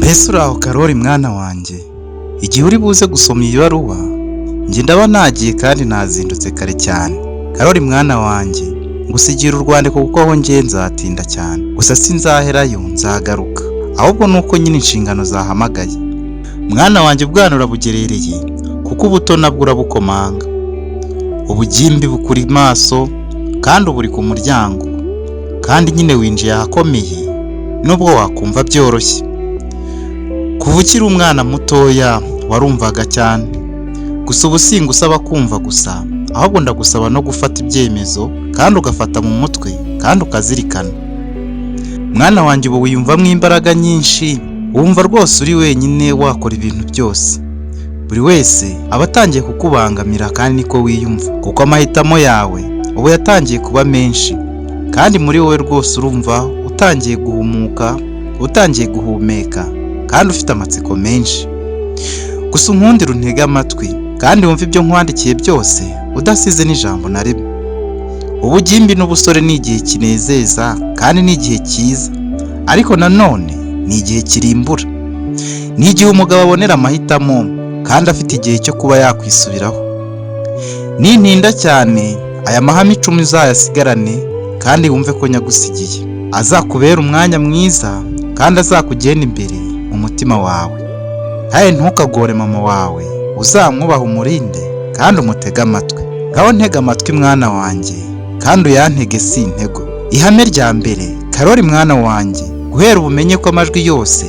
Mbese uraho Karori mwana wanjye? Igihe uri buze gusoma iyi baruwa, njye ndaba nagiye kandi nazindutse kare cyane. Karori mwana wanjye, ngusigira urwandiko kuko aho ngiye nzatinda cyane. Gusa sinzaherayo, nzagaruka. Ahubwo ni uko nyine inshingano zahamagaye. Mwana wanjye, ubwana urabugerereye kuko ubuto nabwo urabukomanga. Ubugimbi bukuri maso kandi uba uri ku muryango. Kandi nyine winjiye ahakomeye nubwo wakumva byoroshye. Kuva ukiri umwana mutoya warumvaga cyane. Gusa ubu singusaba kumva gusa, ahubwo ndagusaba no gufata ibyemezo kandi ugafata mu mutwe kandi ukazirikana. Mwana wanjye, ubu wiyumvamo imbaraga nyinshi, wumva rwose uri wenyine wakora ibintu byose. Buri wese aba atangiye kukubangamira kandi niko wiyumva, kuko amahitamo yawe ubu yatangiye kuba menshi, kandi muri wowe rwose urumva utangiye guhumuka, utangiye guhumeka kandi ufite amatsiko menshi. Gusa unkundire untege amatwi kandi wumve ibyo nkwandikiye byose udasize n'ijambo na rimwe. Ubugimbi n'ubusore ni igihe kinezeza kandi ni igihe cyiza, ariko nanone ni igihe kirimbura. Ni igihe umugabo abonera amahitamo kandi afite igihe cyo kuba yakwisubiraho. Nintinda cyane, aya mahame 10 uzayasigarane kandi wumve ko nyagusigiye. Azakubera umwanya mwiza kandi azakugenda imbere mu mutima wawe. Kandi ntukagore mama wawe, uzamwubahe, umurinde kandi umutege amatwi. Ngaho ntega amatwi mwana wanjye, kandi uyantege si intego. Ihame rya mbere, Karori mwana wanjye, guhera ubumenye ko amajwi yose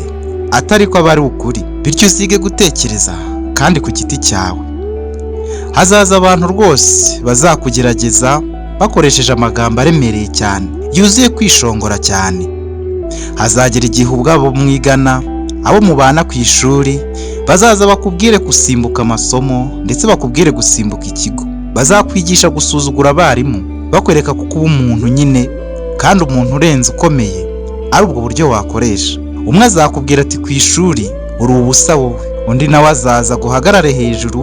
atari ko aba ari ukuri, bityo usige gutekereza kandi ku giti cyawe. Hazaza abantu rwose bazakugerageza bakoresheje amagambo aremereye cyane, yuzuye kwishongora cyane. Hazagera igihe ubwabo mwigana, abo mubana ku ishuri, bazaza bakubwire gusimbuka amasomo ndetse bakubwire gusimbuka ikigo. Bazakwigisha gusuzugura abarimu, bakwereka ko kuba umuntu nyine kandi umuntu urenze ukomeye ari ubwo buryo wakoresha. Umwe azakubwira ati: "Ku ishuri uri ubusa wowe." Undi nawe azaza guhagarare hejuru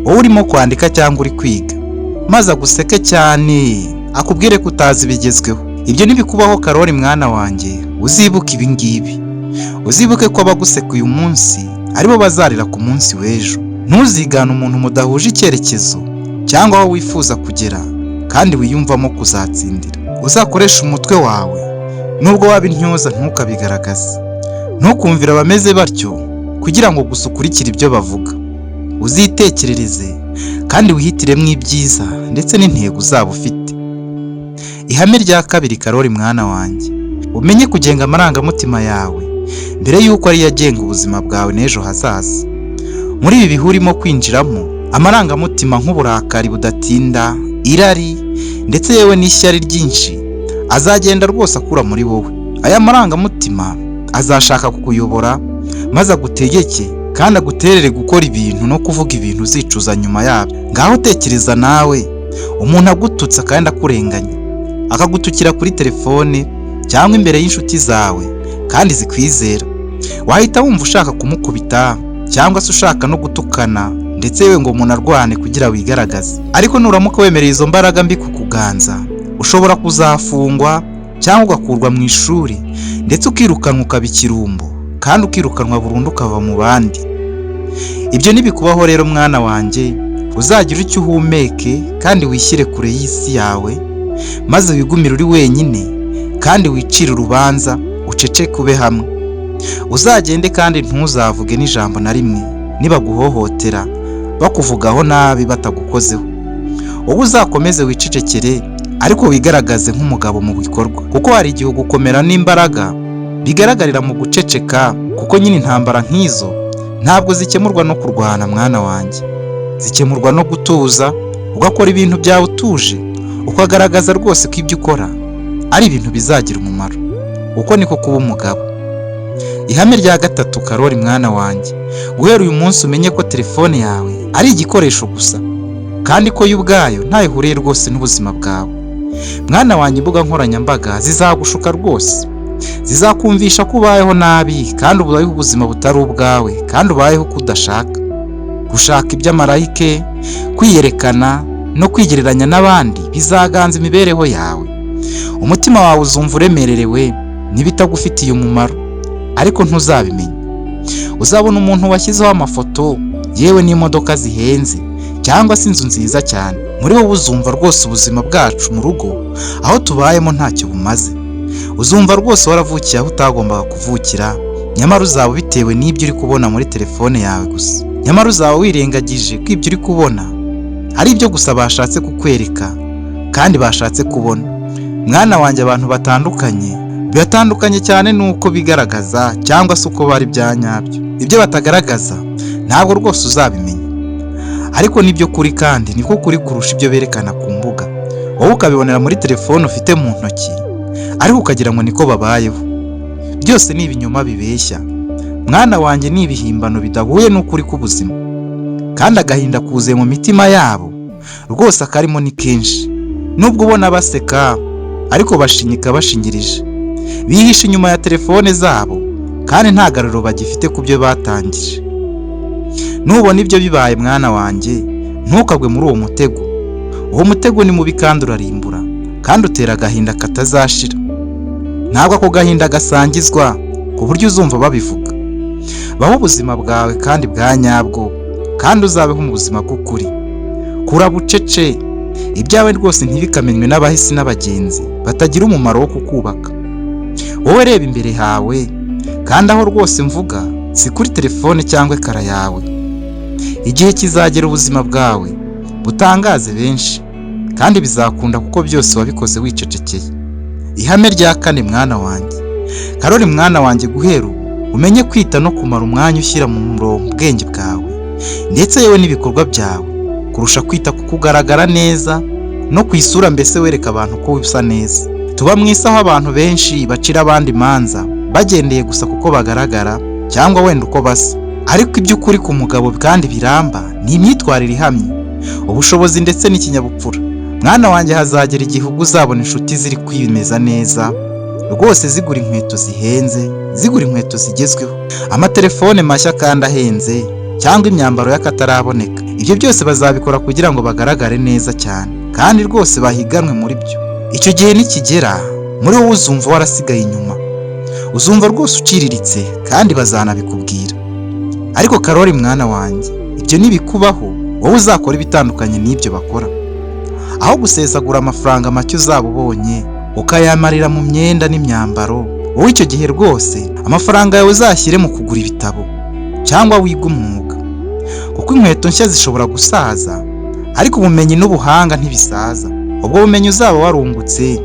wowe urimo kwandika cyangwa uri kwiga, maze aguseke cyane, akubwire ko utazi ibigezweho. Ibyo nibikubaho Karori mwana wanjye, uzibuke ibi ngibi. Uzibuke ko abaguseka uyu munsi aribo bazarira ku munsi w'ejo. Ntuzigane umuntu mudahuje icyerekezo cyangwa aho wifuza kugera kandi wiyumvamo kuzatsindira. Uzakoreshe umutwe wawe, nubwo waba intyoza ntukabigaragaze. Ntukumvire abameze batyo kugira ngo gusa ukurikire ibyo bavuga. Uzitekerereze kandi wihitiremo ibyiza ndetse n'intego uzaba ufite. Ihame rya kabiri, Karori mwana wanjye, umenye kugenga amarangamutima yawe mbere y'uko ariyo agenga ubuzima bwawe n'ejo hazaza. Muri ibi bihe urimo kwinjiramo, amarangamutima nk'uburakari budatinda, irari ndetse yewe n'ishyari ryinshi azagenda rwose akura muri wowe. Aya marangamutima azashaka kukuyobora maze agutegeke kandi aguterere gukora ibintu no kuvuga ibintu uzicuza nyuma yabyo. Ngaho tekereza nawe umuntu agututse kandi akurenganya, akagutukira kuri telefone cyangwa imbere y'inshuti zawe kandi zikwizera. Wahita wumva ushaka kumukubita cyangwa se ushaka no gutukana, ndetse yewe ngo munarwane kugira wigaragaze. Ariko nuramuka wemereye izo mbaraga mbi kukuganza, ushobora kuzafungwa cyangwa ugakurwa mu ishuri, ndetse ukirukanwa ukaba ikirumbo kandi ukirukanwa burundu ukava mu bandi. Ibyo nibikubaho rero mwana wanjye, uzagira icyo uhumeke kandi wishyire kure y'isi yawe, maze wigumire uri wenyine kandi wicire urubanza, uceceke, ube hamwe. Uzagende kandi ntuzavuge n'ijambo na rimwe nibaguhohotera, bakuvugaho nabi batagukozeho. Wowe uzakomeze wicecekere, ariko wigaragaze nk'umugabo mu bikorwa, kuko hari igihe ugukomera n'imbaraga bigaragarira mu guceceka, kuko nyine intambara nk'izo ntabwo zikemurwa no kurwana mwana wanjye, zikemurwa no gutuza, ugakora ibintu byawe utuje, ukagaragaza rwose ko ibyo ukora ari ibintu bizagira umumaro. Uko niko kuba umugabo. Ihame rya gatatu, Karori mwana wanjye, guhera uyu munsi umenye ko telefone yawe ari igikoresho gusa kandi ko yo ubwayo ntayo ihuriye rwose n'ubuzima bwawe. Mwana wanjye, imbuga nkoranyambaga zizagushuka rwose, zizakumvisha ko ubayeho nabi kandi ubayeho ubuzima butari ubwawe kandi ubayeho uko udashaka. Gushaka iby'ama like, kwiyerekana no kwigereranya n'abandi bizaganza imibereho yawe. Umutima wawe uzumva uremererewe n'ibitagufitiye umumaro, ariko ntuzabimenya. Uzabona umuntu washyizeho amafoto yewe n'imodoka zihenze cyangwa se inzu nziza cyane. Muri wowe uzumva rwose ubuzima bwacu mu rugo aho tubayemo ntacyo bumaze. Uzumva rwose waravukiye aho utagombaga kuvukira, nyamara uzaba ubitewe n'ibyo uri kubona muri telefone yawe gusa. Nyamara uzaba wirengagije ko ibyo uri kubona ari ibyo gusa bashatse kukwereka kandi bashatse kubona. Mwana wanjye, abantu batandukanye biratandukanye cyane n'uko bigaragaza cyangwa se uko bari bya nyabyo. Ibyo batagaragaza ntabwo rwose uzabimenya, ariko nibyo kuri kandi niko kuri kurusha ibyo berekana ku mbuga. Wowe ukabibonera muri telefone ufite mu ntoki, ariko ukagira ngo niko babayeho. Byose ni ibinyoma bibeshya, mwana wanjye, ni ibihimbano bidahuye n'ukuri k'ubuzima. Kandi agahinda kuzuye mu mitima yabo rwose, akarimo ni kenshi. Nubwo ubona baseka, ariko bashinyika bashinyirije, bihishe inyuma ya telefone zabo, kandi nta garuriro bagifite ku byo batangije. Nubona ibyo bibaye, mwana wanjye, ntukagwe muri uwo mutego. Uwo mutego ni mubi kandi urarimbura, kandi utera agahinda katazashira. Ntabwo ako gahinda gasangizwa ku buryo uzumva babivuga. Baho ubuzima bwawe kandi bwa nyabwo, kandi uzabeho mu buzima bw'ukuri. Kura bucece, ibyawe rwose ntibikamenywe n'abahisi n'abagenzi batagira umumaro wo kukubaka. Wowe reba imbere hawe, kandi aho rwose mvuga si kuri telefone cyangwa ekara yawe. Igihe kizagera ubuzima bwawe butangaze benshi, kandi bizakunda kuko byose wabikoze wicecekeye. Ihame rya kane, mwana wanjye Karori, mwana wanjye, guhera ubu umenye kwita no kumara umwanya ushyira mu murongo ubwenge bwawe ndetse yewe n'ibikorwa byawe, kurusha kwita ku kugaragara neza no ku isura, mbese wereka abantu ko usa neza. Tuba mu isi aho abantu benshi bacira abandi imanza bagendeye gusa kuko bagaragara cyangwa wenda uko basa. Ariko iby'ukuri ku mugabo kandi biramba ni imyitwarire ihamye, ubushobozi ndetse n'ikinyabupfura. Mwana wanjye, hazagera igihe ubwo uzabona inshuti ziri kwimeza neza rwose, zigura inkweto zihenze, zigura inkweto zigezweho, amatelefone mashya kandi ahenze, cyangwa imyambaro y'akataraboneka. Ibyo byose bazabikora kugira ngo bagaragare neza cyane kandi rwose bahiganwe muri byo. Icyo gihe nikigera, muri wowe uzumva warasigaye inyuma, uzumva rwose uciriritse, kandi bazanabikubwira. Ariko Karori mwana wanjye, ibyo nibikubaho, wowe uzakora ibitandukanye n'ibyo bakora. Aho gusesagura amafaranga make uzaba ubonye ukayamarira mu myenda n'imyambaro, wowe icyo gihe rwose amafaranga yawe uzashyire mu kugura ibitabo cyangwa wige umwuga, kuko inkweto nshya zishobora gusaza, ariko ubumenyi n'ubuhanga ntibisaza. Ubwo bumenyi uzaba warungutse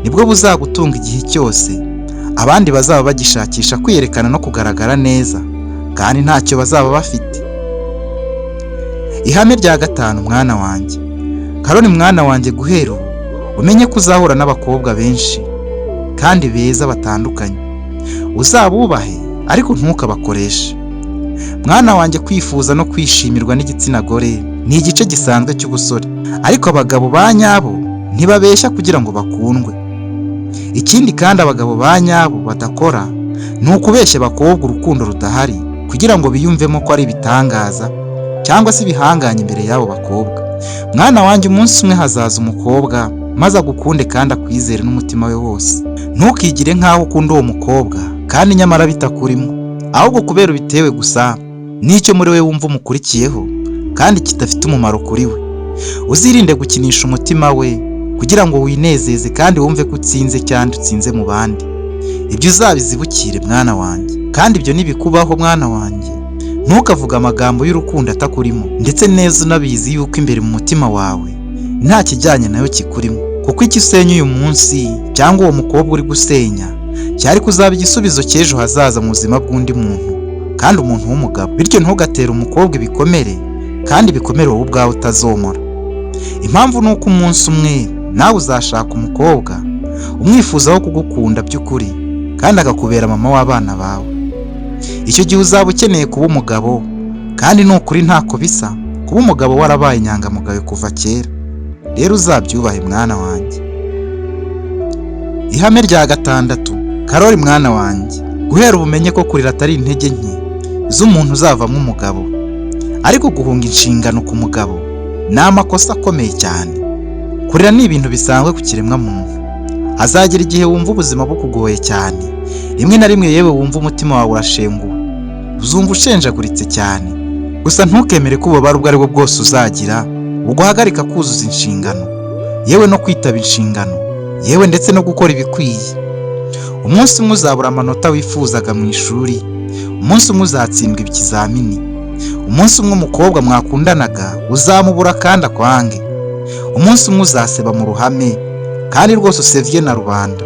nibwo buzagutunga igihe cyose abandi bazaba bagishakisha kwiyerekana no kugaragara neza, kandi ntacyo bazaba bafite. Ihame rya gatanu, mwana wanjye Karoni, mwana wanjye, guhera ubu umenye ko uzahura n'abakobwa benshi kandi beza batandukanye. Uzabubahe, ariko ntukabakoreshe. Mwana wanjye, kwifuza no kwishimirwa n'igitsina gore ni igice gisanzwe cy'ubusore, ariko abagabo ba nyabo ntibabeshya kugira ngo bakundwe. Ikindi kandi abagabo ba nyabo badakora ni ukubeshya abakobwa urukundo rudahari kugira ngo biyumvemo ko ari ibitangaza cyangwa se ibihanganye imbere y'abo bakobwa. Mwana wanjye, umunsi umwe hazaza umukobwa maze agukunde kandi akwizere n'umutima we wose. Ntukigire nk'aho ukunda uwo mukobwa kandi nyamara bitakurimo, ahubwo kubera ubitewe gusa n'icyo muri we wumva umukurikiyeho kandi kidafite umumaro kuri we. Uzirinde gukinisha umutima we kugira ngo winezeze kandi wumve ko utsinze cyangwa utsinze mu bandi. Ibyo uzabizibukire, mwana wanjye. Kandi ibyo nibikubaho, mwana wanjye, ntukavuge amagambo y'urukundo atakurimo, ndetse neza unabizi yuko imbere mu mutima wawe nta kijyanye nayo kikurimo, kuko icyo usenya uyu munsi cyangwa uwo mukobwa uri gusenya cyari kuzaba igisubizo cy'ejo hazaza mu buzima bw'undi muntu, kandi umuntu w'umugabo. Bityo ntugatere umukobwa ibikomere, kandi ibikomere wowe ubwawe utazomora. Impamvu ni uko umunsi umwe nawe uzashaka umukobwa umwifuzaho kugukunda by'ukuri kandi akakubera mama w'abana bawe. Icyo gihe uzaba ukeneye kuba umugabo, kandi ni ukuri ntako bisa kuba umugabo warabaye inyangamugayo kuva kera. Rero uzabyubahe, mwana wanjye. Ihame rya gatandatu, Karori mwana wanjye, guhera ubumenye ko kurira atari intege nke z'umuntu uzavamo umugabo, ariko guhunga inshingano ku mugabo ni amakosa akomeye cyane. Kurira ni ibintu bisanzwe ku kiremwamuntu. Hazagera igihe wumva ubuzima bukugoye cyane, rimwe na rimwe yewe wumva umutima wawe urashenguwe. Uzumva ushenjaguritse cyane. Gusa ntukemere ko ububabare ubwo ari bwo bwose uzagira buguhagarika kuzuza inshingano, yewe no kwitaba inshingano, yewe ndetse no gukora ibikwiye. Umunsi umwe uzabura amanota wifuzaga mu ishuri, umunsi umwe uzatsindwa ikizamini, umunsi umwe umukobwa mwakundanaga uzamubura kandi akwange, umunsi umwe uzaseba mu ruhame kandi rwose usevye na rubanda,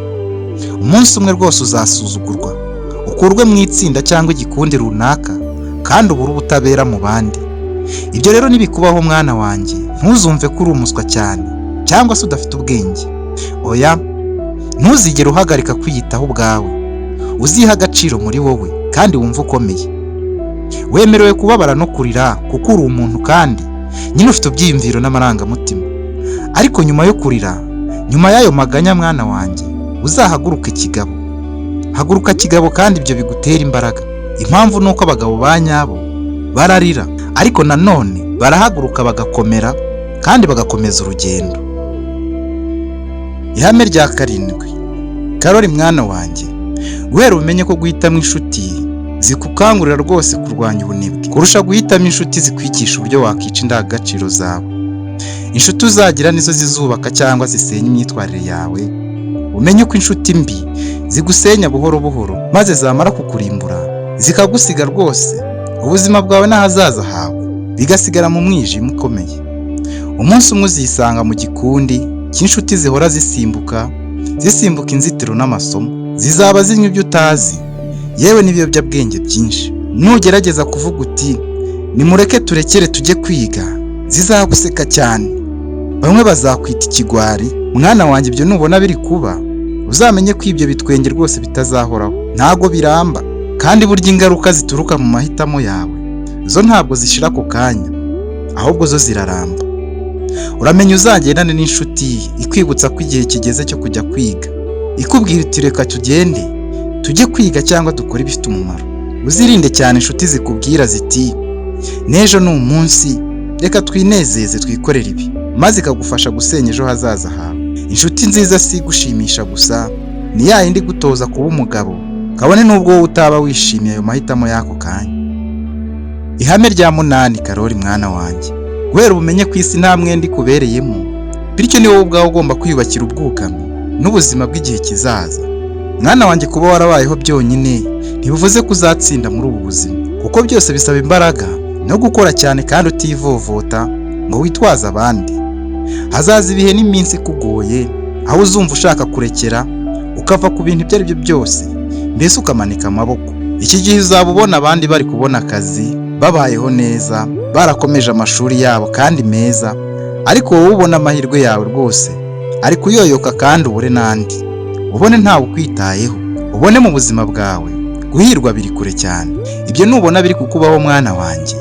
umunsi umwe rwose uzasuzugurwa, ukurwe mu itsinda cyangwa igikundi runaka kandi ubure ubutabera mu bandi. Ibyo rero nibikubaho mwana wanjye, ntuzumve ko uri umuswa cyane cyangwa se udafite ubwenge. Oya, ntuzigere uhagarika kwiyitaho ubwawe. Uziha agaciro muri wowe kandi wumve ukomeye. Wemerewe kubabara no kurira kuko uri umuntu kandi nyine ufite ibyiyumviro n'amarangamutima. Ariko nyuma yo kurira, nyuma y'ayo maganya mwana wanjye, uzahaguruke kigabo. Haguruka kigabo kandi ibyo bigutera imbaraga. Impamvu ni uko abagabo ba nyabo bararira, ariko nanone barahaguruka bagakomera kandi bagakomeza urugendo. Ihame rya karindwi. Karori mwana wanjye, guhera umenye ko guhitamo inshuti zikukangurira rwose kurwanya ubunebwe kurusha guhitamo inshuti zikwigisha uburyo wakica indangagaciro zawe. Inshuti uzagira nizo zizubaka cyangwa zisenya imyitwarire yawe. Umenye ko inshuti mbi zigusenya buhoro buhoro, maze zamara kukurimbura zikagusiga rwose, ubuzima bwawe n'ahazaza hawe bigasigara mu mwijima ukomeye. Umunsi umwe uzisanga mu gikundi cy'inshuti zihora zisimbuka zisimbuka inzitiro n'amasomo, zizaba zinywa ibyo utazi, yewe n'ibiyobyabwenge byinshi. Nugerageza kuvuga uti nimureke turekere tujye kwiga, zizaguseka cyane, bamwe bazakwita ikigwari. Mwana wanjye, ibyo nubona biri kuba, uzamenye ko ibyo bitwenge rwose bitazahoraho, ntago biramba. Kandi burya ingaruka zituruka mu mahitamo yawe zo ntabwo zishira ako kanya, ahubwo zo ziraramba. Uramenye uzagendane n'inshuti ikwibutsa ko igihe kigeze cyo kujya kwiga, ikubwira iti reka tugende tujye kwiga cyangwa dukore ibifite umumaro. Uzirinde cyane inshuti zikubwira ziti n'ejo ni umunsi, reka twinezeze twikorere ibi, maze ikagufasha gusenya ejo hazaza hawe. Inshuti nziza si igushimisha gusa, ni ya yindi igutoza kuba umugabo, kabone n'ubwo wowe utaba wishimiye ayo mahitamo y'ako kanya. Ihame rya munani. Karori mwana wanjye, guhera ubumenye ku isi nta mwenda ikubereyemo, bityo ni wowe ubwawe ugomba kwiyubakira ubwugamo n'ubuzima bw'igihe kizaza. Mwana wanjye, kuba warabayeho byonyine ntibivuze ko uzatsinda muri ubu buzima, kuko byose bisaba imbaraga no gukora cyane kandi utivovota ngo witwaze abandi. Hazaza ibihe n'iminsi ikugoye, aho uzumva ushaka kurekera, ukava ku bintu ibyo ari byo byose, mbese ukamanika amaboko. Iki gihe uzaba ubona abandi bari kubona akazi, babayeho neza, barakomeje amashuri yabo kandi meza, ariko wowe ubona amahirwe yawe rwose ari kuyoyoka kandi ubure n'andi, ubone ntawe ukwitayeho, ubone mu buzima bwawe guhirwa biri kure cyane. Ibyo nubona biri kukubaho mwana wanjye,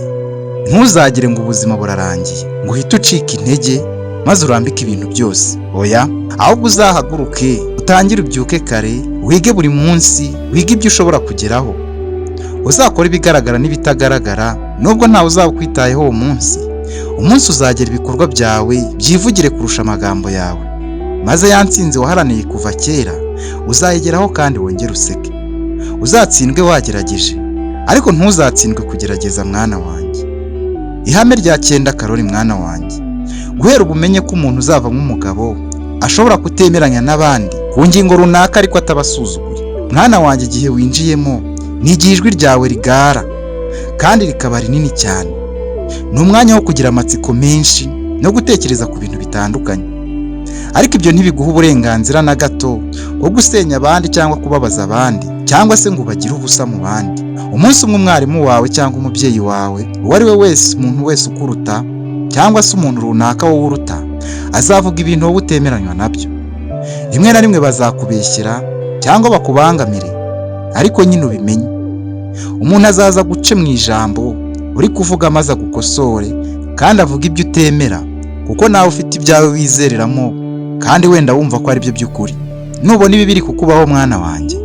ntuzagire ngo ubuzima burarangiye, ngo uhite ucika intege maze urambike ibintu byose. Oya, ahubwo uzahaguruke, utangire ubyuke kare, wige buri munsi, wige ibyo ushobora kugeraho, uzakora ibigaragara n'ibitagaragara. Nubwo ntawe uzaba ukwitayeho uwo munsi, umunsi uzagera ibikorwa byawe byivugire kurusha amagambo yawe, maze ya ntsinzi waharaniye kuva kera uzayigeraho kandi wongere useke. Uzatsindwe wagerageje, ariko ntuzatsindwe kugerageza mwana wanjye. Ihame rya cyenda. Karori mwana wanjye, guhera ubu umenye ko umuntu uzavamo umugabo ashobora kutemeranya n'abandi ku ngingo runaka, ariko atabasuzuguye. Mwana wanjye, igihe winjiyemo ni igihe ijwi ryawe rigara kandi rikaba rinini cyane. Ni umwanya wo kugira amatsiko menshi no gutekereza ku bintu bitandukanye, ariko ibyo ntibiguha uburenganzira na gato bwo gusenya abandi cyangwa kubabaza abandi cyangwa se ngo ubagire ubusa mu bandi. Umunsi umwe umwarimu wawe cyangwa umubyeyi wawe, uwo ari we wese, umuntu wese ukuruta cyangwa se umuntu runaka wowe uruta, azavuga ibintu wowe utemeranywa nabyo. Rimwe na rimwe bazakubeshyera cyangwa bakubangamire, ariko nyine ubimenye. Umuntu azaza guce mu ijambo uri kuvuga maze agukosore kandi avuga ibyo utemera, kuko nawe ufite ibyawe wizereramo kandi wenda wumva ko ari byo by'ukuri. Nubona ibi biri kukubaho mwana wanjye,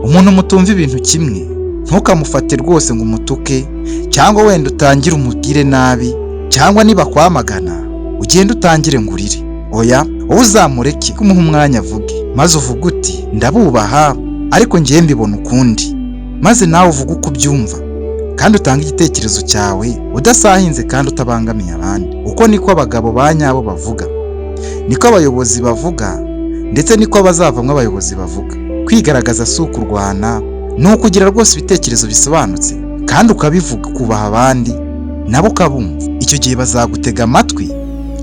umuntu mutumva ibintu kimwe, ntukamufate rwose ngo umutuke cyangwa wenda utangire umubwire nabi, cyangwa niba kwamagana ugende utangire ngo urire. Oya, wowe uzamureke, umuhe umwanya avuge, maze uvuge uti ndabubaha, ariko ngiye mbibona ukundi, maze nawe uvuge uko ubyumva. Kandi utange igitekerezo cyawe udasahinze kandi utabangamiye abandi. Uko niko abagabo ba nyabo bavuga, niko abayobozi bavuga, ndetse niko abazavamo abayobozi bavuga. Kwigaragaza si ukurwana, ni ukugira rwose ibitekerezo bisobanutse kandi ukabivuga, ukubaha abandi nabo ukabumva. Icyo gihe bazagutega amatwi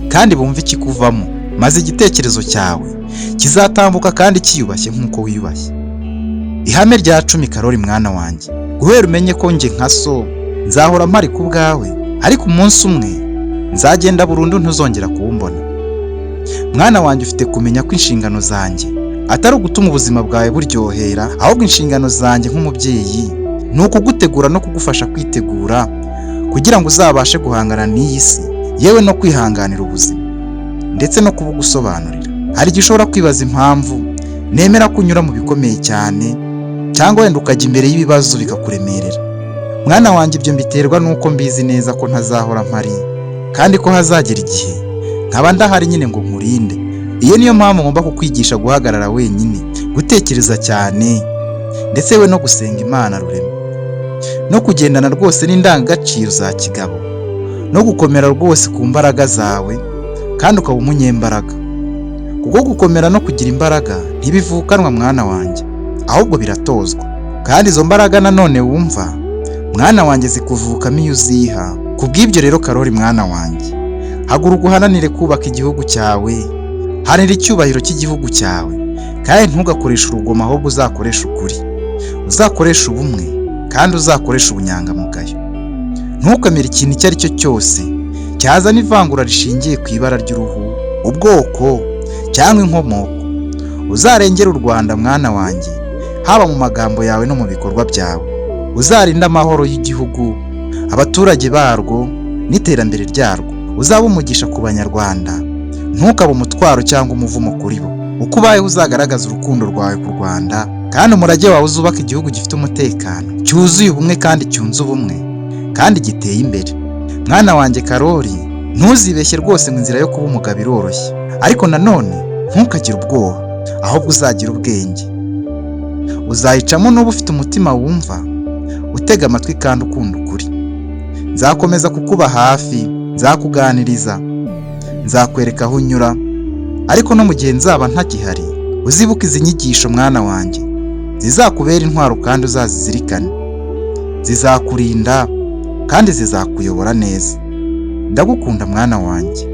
kandi bumve ikikuvamo, maze igitekerezo cyawe kizatambuka kandi cyiyubashye nk'uko wiyubashye. Ihame rya 10, Karori mwana wanjye, guhera umenye ko njye nka so nzahora mpari ku bwawe, ariko umunsi umwe nzagenda burundu ntuzongera kuwumbona. Mwana wanjye, ufite kumenya ko inshingano zanjye atari ugutuma ubuzima bwawe buryohera, ahubwo inshingano zanjye nk'umubyeyi ni ukugutegura no kugufasha kwitegura kugira ngo uzabashe guhangana n'iyi si, yewe no kwihanganira ubuzima ndetse no kubugusobanurira. Hari igihe ushobora kwibaza impamvu nemera ko unyura mu bikomeye cyane, cyangwa wenda ukajya imbere y'ibibazo bikakuremerera. Mwana wanjye, ibyo mbiterwa n'uko mbizi neza ko ntazahora mpari, kandi ko hazagera igihe nkaba ndahari nyine ngo nkurinde. Iyo niyo mpamvu ngomba kukwigisha guhagarara wenyine, gutekereza cyane, ndetse we no gusenga Imana rurema, no kugendana rwose n'indangagaciro za kigabo, no gukomera rwose ku mbaraga zawe kandi ukaba umunyembaraga. Kuko gukomera no kugira imbaraga ntibivukanwa, mwana wanjye, ahubwo biratozwa. Kandi izo mbaraga nanone wumva, mwana wanjye, zikuvukamo iyo uziha. Ku bw'ibyo rero, Karori mwana wanjye, haguruka uharanire kubaka igihugu cyawe, haranira icyubahiro cy'igihugu cyawe, kandi ntugakoreshe urugomo, ahubwo uzakoreshe ukuri, uzakoreshe ubumwe kandi uzakoreshe ubunyangamugayo. Ntukemere ikintu icyo ari cyo cyose cyazana ivangura rishingiye ku ibara ry'uruhu, ubwoko cyangwa inkomoko. Uzarengere u Rwanda, mwana wanjye, haba mu magambo yawe no mu bikorwa byawe. Uzarinde amahoro y'igihugu, abaturage barwo n'iterambere ryarwo. Uzabe umugisha ku Banyarwanda, ntukabe umutwaro cyangwa umuvumo kuri bo. Uko ubayeho uzagaragaza urukundo rwawe ku Rwanda, kandi umurage wawe uzubaka igihugu gifite umutekano, cyuzuye ubumwe kandi cyunze ubumwe kandi giteye imbere. Mwana wanjye Karori, ntuzibeshye rwose ngo inzira yo kuba umugabo iroroshye, ariko nanone ntukagire ubwoba, ahubwo uzagira ubwenge. Uzayicamo nuba ufite umutima wumva, utega amatwi kandi ukunda ukuri. Nzakomeza kukuba hafi, nzakuganiriza, nzakwereka aho unyura, ariko no mu gihe nzaba ntakihari uzibuke izi nyigisho, mwana wanjye, zizakubera intwaro kandi uzazizirikane. Zizakurinda kandi zizakuyobora neza. Ndagukunda, mwana wanjye.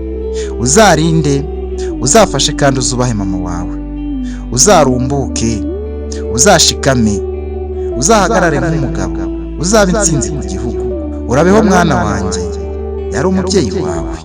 Uzarinde, uzafashe kandi uzubahe mama wawe. Uzarumbuke, uzashikame, uzahagarare nk'umugabo, uzaba intsinzi ku gihugu. Urabeho, mwana wanjye. Yari umubyeyi wawe.